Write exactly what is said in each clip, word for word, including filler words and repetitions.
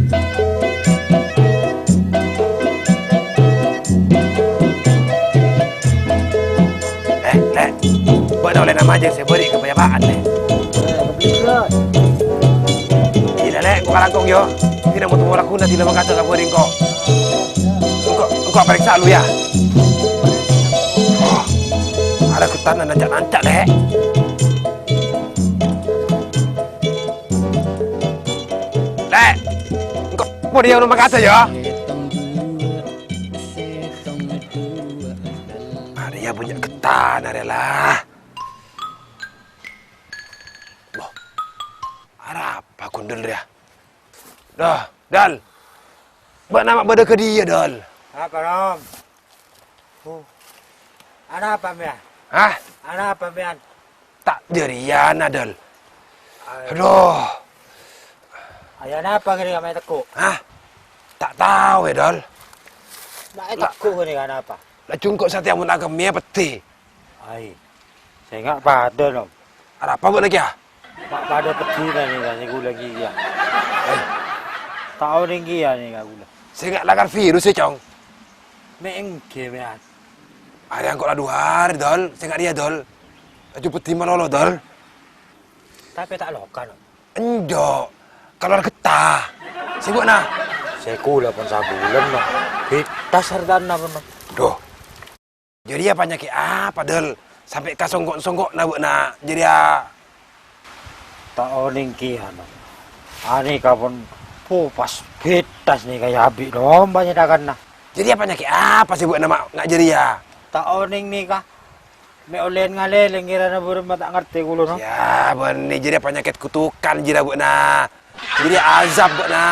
Eh, Lè', bâ'na ollè majâng sè bâri' ka pèyapa'an, Lè'. Iyâ, Lè', engko' kalangkong, yâ. Dinah mon tomo lagghuna dinah mangkada ka bâri' engko'. Engko', engko' parèksa lu, yâ. Oh, arè ghettana nanca'-nanca', Lè'. Lè', engko' mon iyâ mangkada, yâ. Arèya bânnya' ghettana arèya, la. Boh, arapa ghun Dâl rèya? Dâl, Dâl. Bâ'na ma' bâdâ ka dhiyâ, Dâl? Apa, Nom? Oh. Anapa, mèyan? Hah? Anapa, mèyan? Ta' jârèya, Dâl. Ay. Adhu. Ay, anapa ghânèka ma' ètegghu'? Hah? Ta' tao, yâ, Dâl. Ma' ètegghu' ghânèka anapa? La jhungko' satèya mon akemmèya peddhi. Ay, sènga' padâ, Nom. Arapa bâ'na kèya? Ma' padâ peddhina nèka sè ghulâ kèya. Eh. Ta' onèng kèya nèka ghulâ. Sènga' lakar virus, yâ, Cong. Mè' èngghi, mèyan. Arè engko' la du arè, Dâl. Sènga' rèya, Dâl. Laju peddhi malolo, Dâl. Tapè ta' loka, Nom. Enjâ'. Kalowar ghettana. Sè bâ'na? Sè ghulâ pon sabulân, Nom. Bhidhâs artana pon, Nom. Adhu. Jârèya panyakèt apa, Dâl? Sampè' ka songko'-songko'na bâ'na jârèya? Ta' onèng kèya, Nom. Anèka pon, pu, pas bhidhâs nèka, yâ, abi', Nom, panyakètanna. Jârèya panyakèt apa sè bâ'na ma' nga' jârèya? Ta' onèng nèka. Mè' ollèyan ngalèlèng kèrana bârâmma ta' ngartè ghulâ, Nom. Yâ, bânnè jârèya panyakèt kutukan jârèya bâ'na. Jârèya azab bâ'na.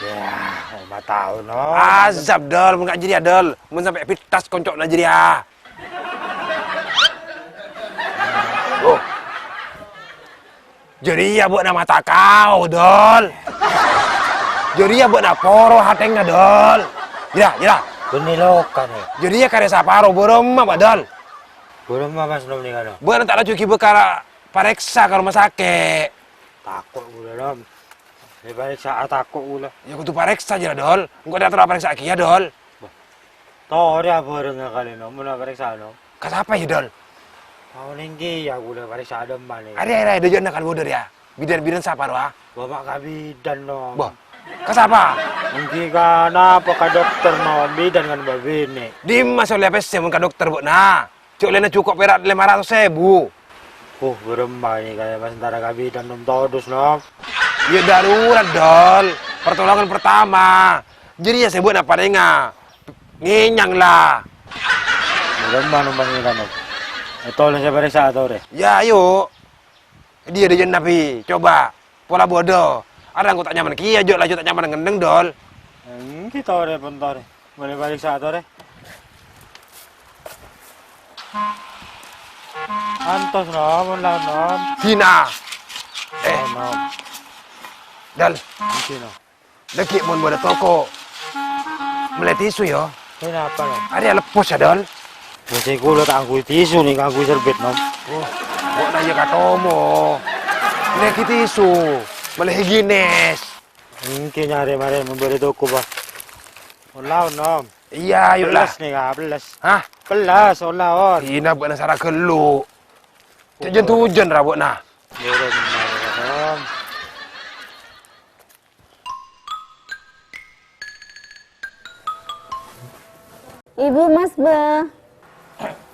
Yâ, ma' tao, Nom. Azab, Dâl, mon nga' jârèya, Dâl. Mon sampè' bhidhâs konco'na jârèya. Oh. Jârèya bâ'na mata kao, Dâl. Jârèya bâ'na poro hatèngnga, Dâl. Jârèya, jârèya. Bânnè loka, Nom. Jârèya karè saparo bârâmma, Pak, Dâl. Bârâmma, Mas, Nom, nèka, Nom? Bâ'na ta' laju ghibâ ka parèksa ka rumah sakit. Tako' ghulâ, Nom. Èparèksa tako' ghulâ. Yâ, kodhu parèksa jârèya, Dâl. Engko' ta' terro parèksa kèya, Dâl. Bâh. Torè abhârengnga kalè, Nom, mon aparèksa, Nom. Ka sapa, yâ, Dâl? Ka onèng kèya ghulâ parèksa dhâmma nèka. Arè, arè, dâjâna kan bâdâ, yâ. Bidan-bidan sapa, rowa? Bâ, ma' ka bidan, Nom. Bâh. Ka sapa? Èngghi ka napa ka dokter, Nom? Bidan kan bâbinè'. Dimma sè ollè pèssè mon ka dokter, bâ'na? Jhâ' ollèna jhungko' pèra' lèma ratos èbu. Huh, bârâmma nèka, yâ, pas èntara ka bidan, Nom, todus, Nom. Yâ, darurat, Dâl. Pertolongan pertama. Jârèya sè bâ'na parènga. Ngènyang, la. Bârâmma, Nom, pas nèka, Nom? Ètolès èparèksa torè. Yâ, ayo. Diyâ, diyâ, Nabi. Coba. Pola bâdâ. Arè engko' ta' nyaman kèya, jhâ' laju ta' nyaman ngennèng, Dâl. Èngghi, torè, pon torè. Mara parèksa torè. Antos, Nom, mon la, Nom. Dina. Eh. Oh, Nom. Dâl. Èngghi, Nom. Dhâggi' mon bâdâ toko. Mellè tisu, yâ. Kenapa, Nom? Arè leppos, yâ, Dâl. Bâsè ghulâ ta' ngangghuy tisu nèka, ngangghuy serbèt, Nom. Oh, bâ'na yâ katomo. Mellè ghi tisu. Mellè higienis. Èngghi nyarè marè mon bâdâ toko, Bâ. Ollè, Nom. Iyâ, ayo, la. Pelles nèka, pelles. Hah? Pelles, ollè, on. Dina bâ'na sara ghâllu. Cè' jân-tujân ra bâ'na. Buru, Nom. Ibu, Mas, Bâ.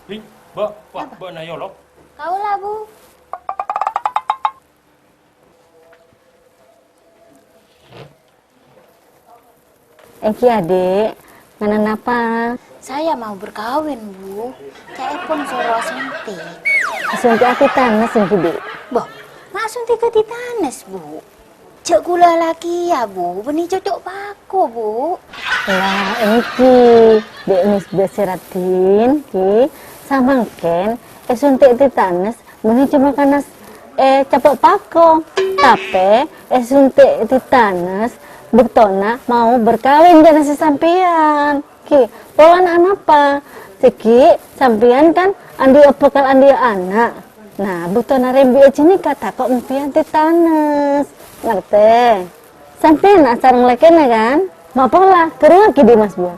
Wi, Bâ, wah, Bâ Nayolo. Kaulâ, Bu. Èngghi, Adik, ngènèng napa? Saya mau berkawin, Bu. Ca'èpon soro asuntik. Asuntik atitanes, èngghi, Dik? Bâh, ma' asuntik atitanes, Bu? Jhâ' ghulâ lakèya, Bu, bânnè cocok pako, Bu. Lah, èngghi, Dek Misbah Siraddin, ghi, samangkèn èsuntik titanes bânnè coma kana s-, è, cocok pako. Tapè èsuntik titanes bâktona mau berkawin jârèya sampèyan. Ghi, polana anapa? Jhâ' ghi sampèyan kan andi' bhâkal andi' ana'. Nah, bâktona rembi'â jhâ' nèka tako' sampèyan titanes. Ngartè? Sampèyan sareng lakèna, kan? Ma' pola, kerrèngngaghi Dimas, Bu.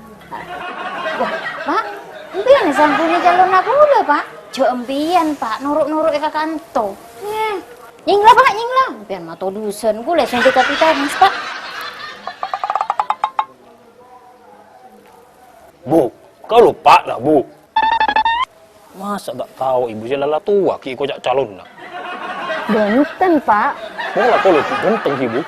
Wah, Pa', empèyan sanggup calonna kaulâ, Pa'? Jhâ' empèyan, Pa', noro'-noro'è ka kanto. Eh, nyèngla, Pa', nyèngla. Empèyan ma' todusân, kaulâ sè dhika pitanas, Pa'. Bu, kaulâ Pa'na, Bu. Masa ta' tao Ibu sè la-la towa ghi' èkoca' calonna? Bhunten, Pa'. Mola kaulâ ghi' ghântheng, ghi, Bu.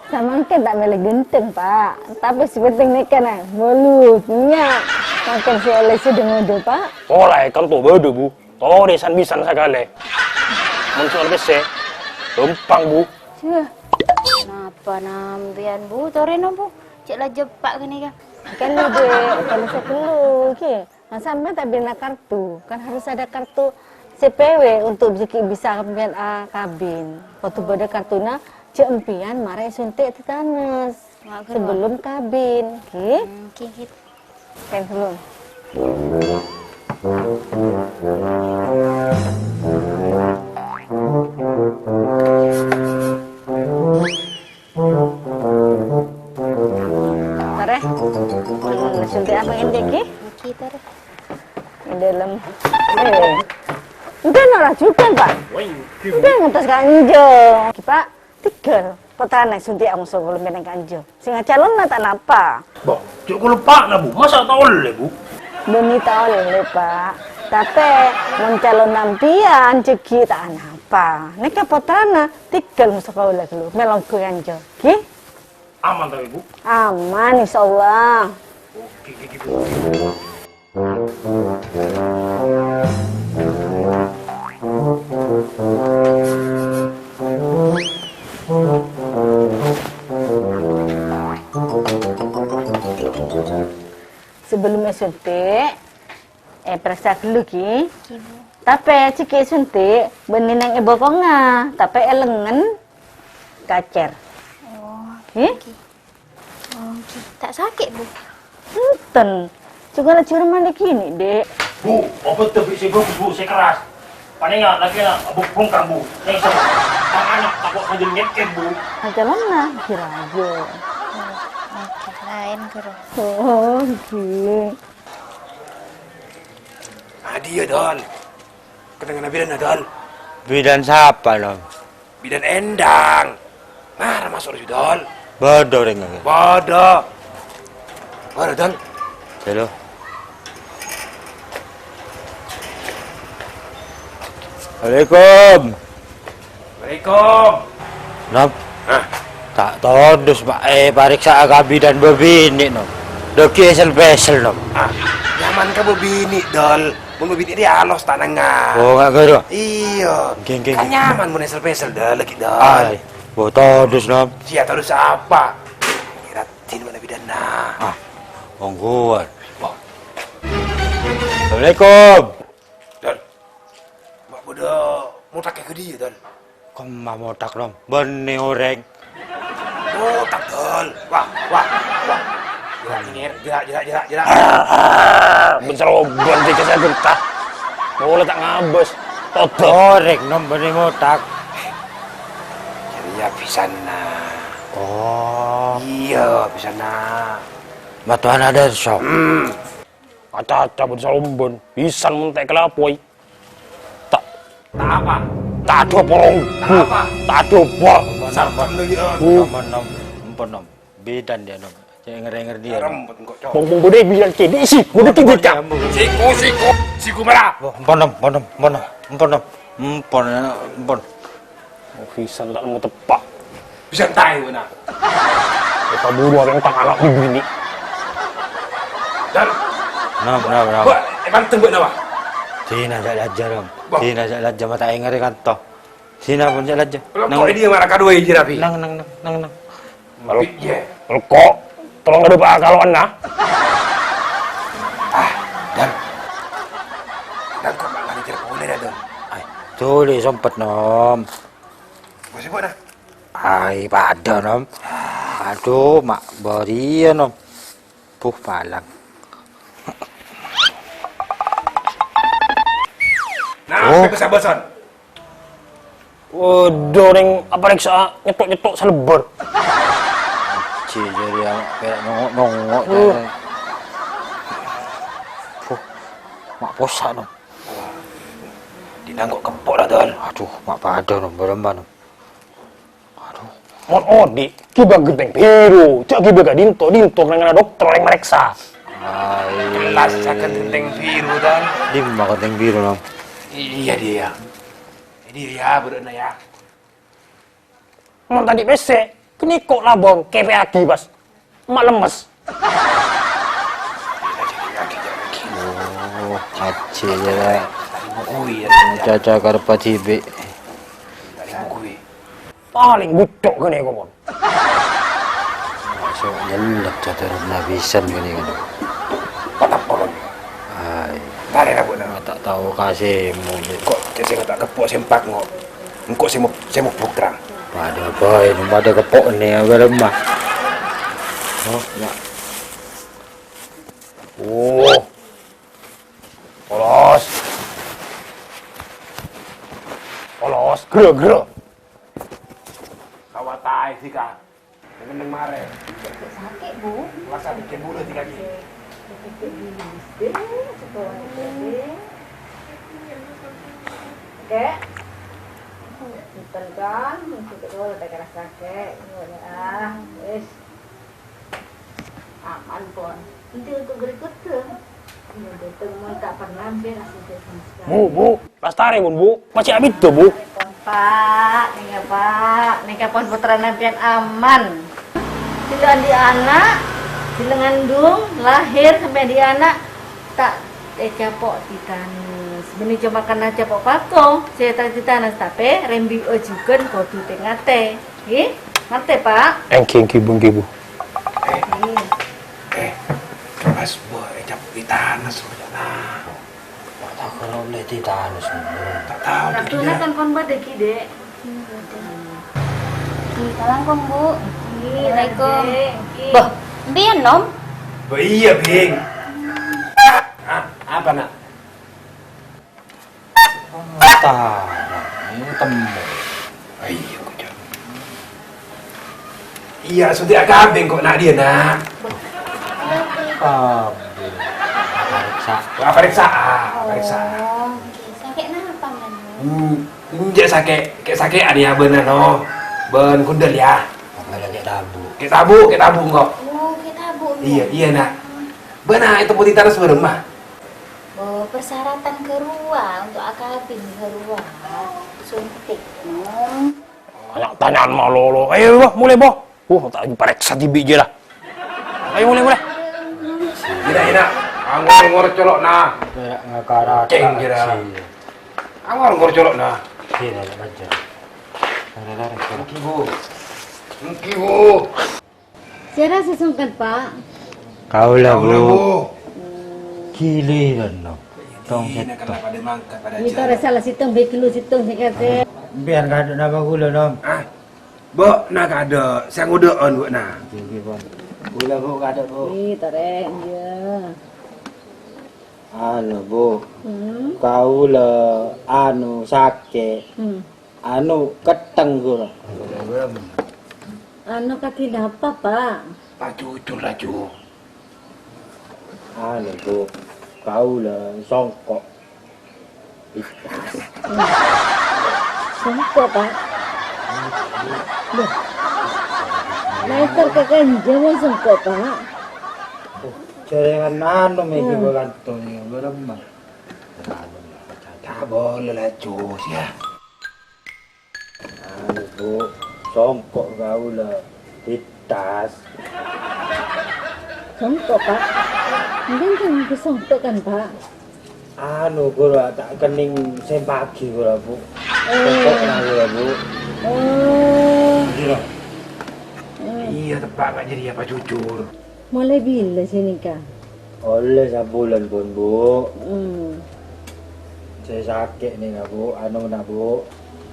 Samangkèn ta' mèlè ghântheng, Pa'. Tapè sè pentèng nèka, na, mulutnya. Mangkèn sè ollè sè dâ-ngodâ, Pa'. Pola è kanto bâdâ, Bu. Torè san-bhisan sakalè. Mon soal pèssè, ghâmpang, Bu. Yah, napa nampèyan, Bu? Torè, no, Bu. Cè' la jeppa' ghânèka. Kan, Dek, kan saghâllu, ghi. Nah, sampèyan ta' bina kartu. Kan harus ada kartu C P W untuk jhâ' ghi' bisa sampèyan, ah, kabin. Kodhu bâdâ kartuna, jhâ' empèyan marè èsuntik tetanus sebelum kabin, ghi. Hmm, ghi, ghi. Pen dulu. Tara. Hmm, suntik apa ini, Ki? Iki, Tara. Di dalam. Eh. Udah, no, lanjutkan, Pak. Udah, ngantos kanjo. Ki, Pak. Tèghâl, pottrana èsuntik amoso kaulâ mènangka kanjo. Sènga' calonna ta' napa. Bo, cè' kaulâ Pa'na, Bu. Masa ta' ollè, Bu? Bânnè ta' ollè, Pa'. Tapè, mon calonna empèyan, jhâ' ghi' ta' napa. Nèka pottrana, tèghâl moso kaulâ ghâllu, mèlongghu kanjo. Ghi? Aman tapè, Bu? Aman, insyaallah. Oke, oke, oke. Tara. Sebelum èsuntik, èparèksa ghâllu, Ki. Oke, Bu. Tapè, jhâ' ghi' èsuntik, bânnè neng è bokongnga, tapè è lengngen kacèr. Oh, Ki? Oke. Oh, ngghi. Ta' sakè', Bu? Enten. Jhughân la jhârman è kènè', Dek. Bu, obât bi' sè bhâghus, Bu, sè kerras. Panèka lakèna bu-, bungkar, Bu. Nèngsèr. Tang ana' tako' sajân ngèkkèr, Bu. Aja lana, kira aja. Oh, oke, laèn, Guru. Oh, ngghi. Adiyâ, Dol. Kennengnganna bilân, Dol. Bilân sapa, Nom? Bilân Endang. Mara maso' rowa, Dol. Bâdâ orèng, Kang. Bâdâ. Bâdâ, Dol. Halo. Assalamualaikum. Waalaikum. Nom. Hah? Ta' todus, Pa', eh, parèksa'a ka bilân bâbinè', Nom. Dâgghi' èsel-pèsel, Nom. Ah, nyaman ka bâbinè', Dol. Mon bâbinè' rèya alos tanangnga. Oh, enggak, Guru? Iyâ. Ngghi, ngghi, kan ngghi. Nyaman mon èsel-pèsel, Dol, lagi, Dol. Ay, bu todus, Nom. Sia todus apa? Kira din mana bidanna? Ah, ongghuwân. Wah. Assalamualaikum. Dol. Ma' bâdâ motak è kadhiyâ, Dol? Kemma motak, Nom? Bânnè orèng. Motak, Dol. Wah, wah, wah. Jerak, nyengir. Jerak, jerak, jerak, jerak. Ah, ah, bân saroban dikasih genta. Mola ta' ngabâs. Todus. Orèng, Nom, bânnè motak. Jârèya bhisanna. Oh. Iyâ, bhisanna. Matowana dâ' so. Hmm. Acaca bân sarombân, bhisan mon ta' èkalapoy. Ta'. Ta' apa? Ta' adhâ porong. Ta' apa? Ta' adhâ por. Sampèyan lho, ya. Bu. Ampon, Nom. Ampon, Nom. Bidan dia, Nom. Cè' ngèr-ngèr dia, Nom. Rempet engko', Cok. Bong-bong bodè bidan cè' di isi. Bodè cè' di, Cak. Siku, siku. Siku merah. Wah, ampon, Nom. Ampon, Nom. Ampon, Nom. Ampon, Nom. Ampon, Nom. Ampon. Oh, bhisan ta' nemu teppa'. Bhisan taè, wena. Èpaburu orèng tang ana' bibini. Dan. Napa, napa, napa? Wah, èpanteng bâ'na, wah. Dina jhâ' lajjâ, Rom. Wah. Dina jhâ' lajjâ, mata èngèrè kanto. Dina pon jhâ' lajjâ. Lengko' ini marah kadua, Ji Rafi. Nang, nang, nang, nang, nang. Ngopi, ya. Lengko'. Tolong ada Pak Kaloan, nah. Ah, Dan. Dan kok malah mikir boleh dah, Dan? Ay, tolè sempet, Nom. Gosip, nah. Ay, padâ, Nom. Adhu, ma' bâriyâ, Nom. Puh, palang. Nah, oh. Basa-basan. Waduh, rèng aparèksa nyettok-nyettok salebbâr. Cè' jârèya pèra' nongo'-nongo'. Oh. Puh, ma' possa', Nom. Dina engko' keppo' la, Dol. Adhu, ma' padâ, Nom, bârâmma, Nom. Adhu. Mon odi', ghibâ ghenteng biru, jhâ' ghibâ ka'dinto, dinto nangèna dokter olè marèksa. Ai. Jelas jhâ' ghenteng biru, Dol. Dimma ghenteng biru, Nom? Iyâ, dia. Jadi, ya, bârâ'na, ya. Mon tadâ' pèssè, ghâniko labâng kèpèyaghi, pas. Ma' lemmes. Oh, ajjhi, ya. Oh, iya. Caca karep dhibi'. Palèng bucco' ghâniko, pon. Masuk nyellep caca rep nabisan ghâniko. Patap kolon. Hai. Tare' rambutna. Ta' tao kasèmo. Kok sè ta' keppo' sempak, ngo'. Engko' sè mo-, sè mobbhu' kerrang. Padâ bhâi, padâ keppo'na bârâmma. Oh, ya. Oh. Polos. Polos, gro, gro. Sawatae sika. Neng-neng mare. Sakè', Bu. Rasa bikin bulu tiga gigi. Oke. Bhunten, kan, maksud kula tak kera sakè', ngono, ah, wis. Aman, pon. Nanti untuk berikutnya. Iya, betul, mon tak pernah, ben asli saya sama sekali. Bu, Bu, lastare, pon, Bu. Masih abit tuh, Bu. Pak, nèka, Pak. Nèka pon pottrana sampèyan aman. Sè la andi' ana', sè la ngandung, lahir sampè' andi' ana', ta' ècapo' tetanus. Bânnè coma kèng capo' pakong, sè ta' tetanus, tapè rembi'â jhughân kodhu tè-ngatè. Ngghi, ngartè, Pak? Èngghi, èngghi, Bu, èngghi, Bu. Eh, eh, pas, Bu, ècapo' tetanus, Bu, ya, nah. Pak, ta' kèra ollè tetanus, Bu. Ta' tao, Ratu, Dek, ya. Kan kon badâ ghi', Dek. Assalamualaikum, Bu. Assalamualaikum. Bah, empèyan, Nom? Bah, iyâ, Bhing. Hah? Apa, Nak? Tara, ini temmo. Ayo, kocok. Iyâ, suntik kabin kok, Nak, dia, Nak. Kabin. Pariksa. Wah, pariksa, ah, pariksa. Oh, oke. Sakè' napa, Man? Hmm, enjâ' sakè', kè' sakè'an ya, bân, no. Bân kundel, ya. Apa lagi tabu? Kè' tabu, kè' tabu, kok. Oh, kè' tabu, iyâ, iyâ, Nak. Bân, ah, itu putih tanas bareng, mah. Oh, persyaratan ghâruwa untuk A K B ghâruwa. Suntik, Nom. Tanya-tanyaan malolo. Ayo, Boh, mulai, Boh. Uh, ta' parèksa dhibi' jâ, la. Ayo, mulai, mulai. Ina, ina. Angor-ngor colo'na. Kayak ngakara. Ceng, jâ, la. Angor-ngor colo'na. Sini, aja. Lari, lari, lari. Engki, Bu. Engki, Bu. Sèra sè songkan, Pak? Kaulâ, Kaulâ, Bu. Bu. Giliran, no. Tong Giliran, settong. Kenapa dia mangkat pada Ini jam? Tore salah sèttong, bhâi ghâllu sèttong sè katè. Sampèyan kadâ' napa kaulâ, Nom? Ah, bâ'na kadâ' sè ngodâ'ân bâ'na. Ngghi, ngghi, pon. Kaulâ, Bu, kadâ', Bu. Ih, tore, iyâ. Anu, Bu. Hmm. Kaulâ, anu, sakè'. Hmm. Anu, kettheng, ghuru. Anu, kadhi napa, Pak? Pak, jujur, laju. Anu, Bu, kaulâ songko'. Songko', Pak? Loh. Meter ka kanja mon songko', Pak? Oh, jârèyan anu, mèghi Hmm. bâkantona, bârâmma. Anu, ta' boleh, laju, ya. Anu, Bu, songko' kaulâ, pitas. Songko', Pak? Mungkin kan songko' kan, Pak? Anu, ghuru, ta' kennèng sèmpaghi, ghuru, Bu. Oh. Songko' kaulâ, Bu. Oh. Iyâ, teppa', Pak, jârèya, Pak, jujur. Mulai bilâ sè nèka? Ollè sabulân pon, Bu. Hmm. Sè sakè' nèka, Bu, anu na, Bu.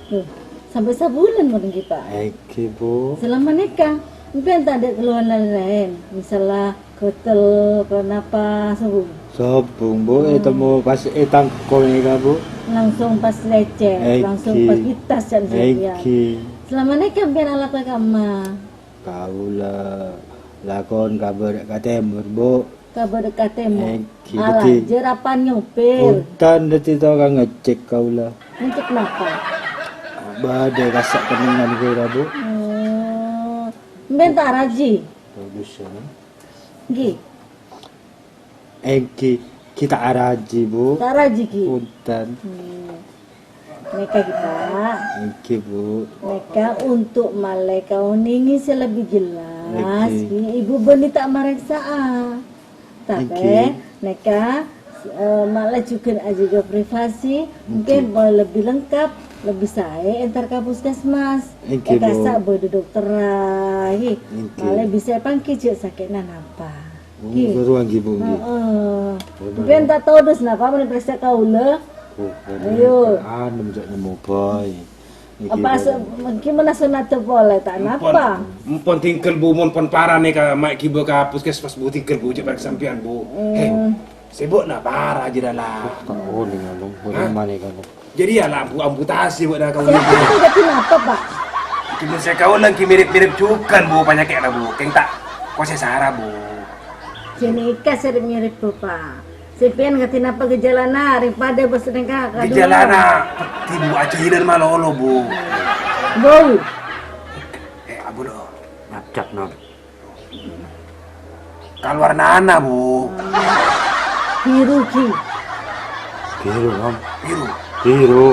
Loh, sampè' sabulân mon nèka, Pak? Èngghi, Bu. Selama nèka, sampèyan ta' ada keluhan laèn-laèn? Misalla gatel, kenapa, sobung? Sobung, Bu, Hmm. ètemmo pas ètangko nèka, Bu. Langsung pas lècèr, Èngghi. langsung pas pitas, jhâ' sampèyan. Èngghi. Selama nèka sampèyan alako è kamma? Kaulâ lakon ka bârâ' ka tèmor, Bu. Ka bârâ' ka tèmor. Èngghi, Alah, dhâddhi jârâpan nyopir. Bhunten, dhâddhi tokang ngecek kaulâ. Ngecek napa? Bâdâ kassa' kennengngan kaulâ, Bu. Oh. Sampèyan ta' arajhi? Bagus, ya. Èngghi. Èngghi, ghi' ta' arajhi, Bu. Ta' arajhi, ghi? Bhunten. Hmm. Nèka, ghi, Pak. Èngghi, Bu. Nèka untuk malè kaonèngè sè lebbi jelas, Èngghi. Ghi, Ibu bânnè ta' marèksa'a. Tapè, Èngghi. Nèka, eh, malè jhughân ajâgâ privasi, mungkin Èngghi. Boleh lebih lengkap, lebbi saè entar ka puskesmas. Èngghi, Bu. Kassa' bâdâ dokterra, ghi. Èngghi. Malè bisa èpangghi jâ' sakè'na napa. Oh, Ngghi. Bhuru, ngghi, Bu, ngghi. Heeh. Bhuru. Sampèyan ta' todus napa mon èparèksa kaulâ? Oh, Ayo. Anem jâ' nemmo bhâi. Ngghi, Apa Bu. Se-, gimana sunat polè ta' Empon, napa? Empon tinggal, Bu, mon pon para nèka, ma' èghibâ ka puskesmas, Bu, tinggal, Bu, jâ' parèksa sampèyan, Bu. Hmm. Hei, sibuk na para jâ' la. Ta' onèng, Abang. Hah? Bagaimana kamu? Jadi ya lah, Bu, amputasi, Bu, dah kamu. Siapa itu jadi napa, Pak? Cuma saya kau lagi mirip-mirip juga, Bu, penyakitnya, Bu. Keng tak kuasa Sarah, Bu. Jadi ikas sering mirip, Bu, Pak. Sampèyan ngerti napa gejalana, rèng padâ bos nèka, kadhuwâ. Gejalana, peti, Bu, aja hilang malolo, Bu. Bau. Eh, abu lo. Ngajak, Nom. Keluar nana, Bu. Biru, Ki. Biru, Nom. Biru. Biru.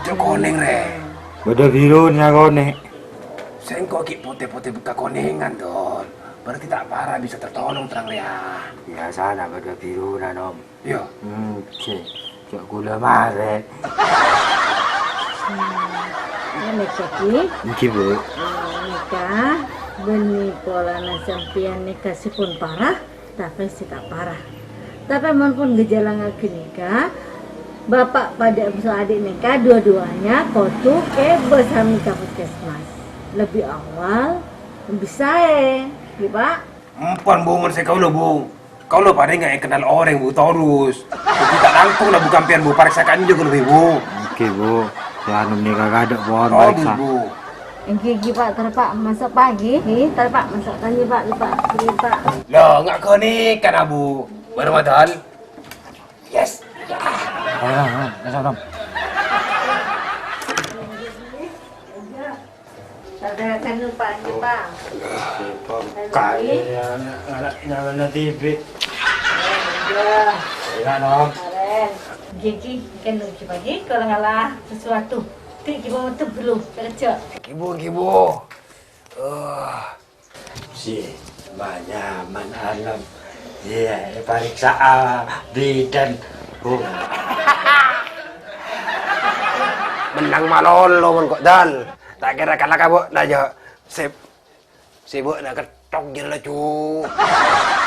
Cok konèng, rè. Bâdâ biru nya konèng. Sengko' ki putih-putih beka konèngan, Don. Berarti tak parah bisa tertolong terang, rè, ya. Biasana bâdâ biruna, Nom. Iya. Hmm, cè', cè' kaulâ marè. Hmm, ngene, Jaki. Nggih, Bu. Nèka, bânnè polana sampèyan nèka sè pon parah, tapè sè ta' parah. Tapè mon pon gejala ngaghi nèka, Bapak padâ bâso adi' nèka dua-duanya kodhu kèbâ sami ka puskesmas. Lebbi awal, lebbi saè, ghi, Pak? Empon, Bu, mon sè kaulâ, Bu. Kaulâ parènga èkennal orèng, Bu, torus. Dhâddhi ta' langkong la, Bu, kampèyan, Bu, parèksa ka'anjâ kaulâ, Bu. Oke, Bu. Sè anu nèka kadâ' pon parèksa. Bu. Èngghi, èngghi, Pak, terro, Pak. Maso', Pak, èngghi. Èngghi, terro, Pak. Maso' ka'anjâ, Pak. Èngghi, Pak. Èngghi, Pak. Loh, nga' ghânèka, Bu. Baru modal. Yes. Ah, ah, ah, maso', Nom. Ada kan lupa, lupa. Kaya nyala, nyala T V. Ya. Iya, Nom. Karen. Gigi, kan lucu pagi, kalau ngalah sesuatu. Ti, gimana tuh belum kerja? Gibu, gibu. Eh, Si, ma-, nyaman, Anom. Iyâ, èparèksa'a bidan. Oh. Mennang malolo mon ko', Dal. Ta' kèra kala ka bâ'na, jâ'. Sib-, sibukna kettok jâ' la, Cu.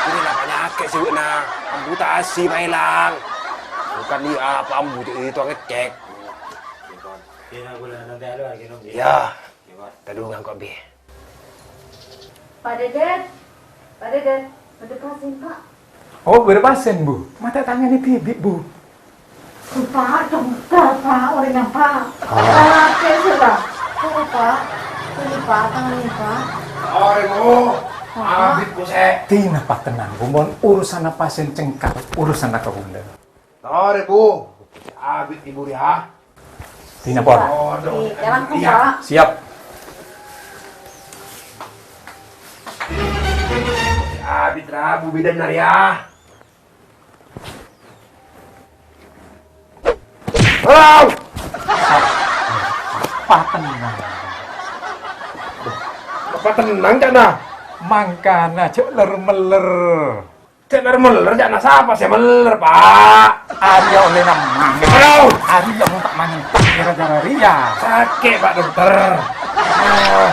Ini la panyakè' sibukna. Amputasi maèlang. Bukan iya apa ambu, itu ngecek. Kira gula nanti alo lagi, Nom, ya. Ya. Tadungan ko', Bi. Pak Deden, Pak Deden, bâdâ pasien, Pak. Oh, bâdâ pasien, Bu? Mata tangani dhibi', Bu. Pak, dongker, Pak, orèngnga, Pak. Ah. Sakè', sè, Pak. Sini, Pak. Sini, Pak, tangani, Pak. Orèng, Bu. Apa? Abit, Bu, sè. Dinapa tenang, Bu. Mon urusanna pasien cengkal, urusanna kaulâ. Torè, Bu. Abit, Ibu, ya. Dinapa? Oke, langkung, Pak. Siap. Abit rabu bidan nari, ya. Wow! Apa tenang? Apa tenang, Cak, nah? Mangkana jhâ' ler-meller. Cak ler-meller, ca'na sapa sè meller, Pak? Arèya ollèna mangèn. Aduh. Arèya mon ta' mangèn, gara-gara rèya. Sakè', Pak Dokter. Oh.